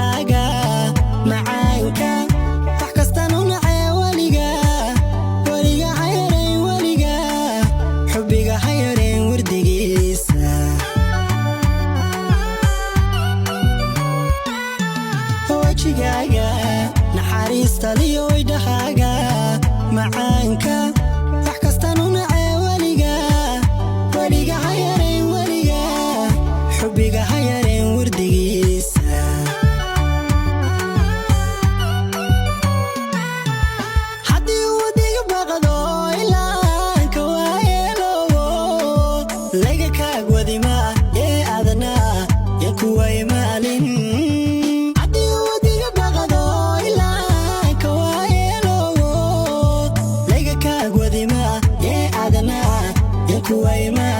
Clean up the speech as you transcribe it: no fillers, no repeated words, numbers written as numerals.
Idhahaaga macaanka, wax kastaan u nacee weliga, weliga ha yareen, weliga xubbiga ha yareen wardigiisa. Wejigaaga naxariista liyo idhahaaga macaanka, wax kastaan u nacee weliga, weliga ha yareen, weliga xubbiga ha yareen wardigiisa. Haddii uu diga baqdo ilaanka waayeelowo, laga kaag wadima ee adna yan kuway maalin. Haddii uu diga baqdo ilaanka waayeelowo, laga kaag wadima ee adna yan kuway maalin.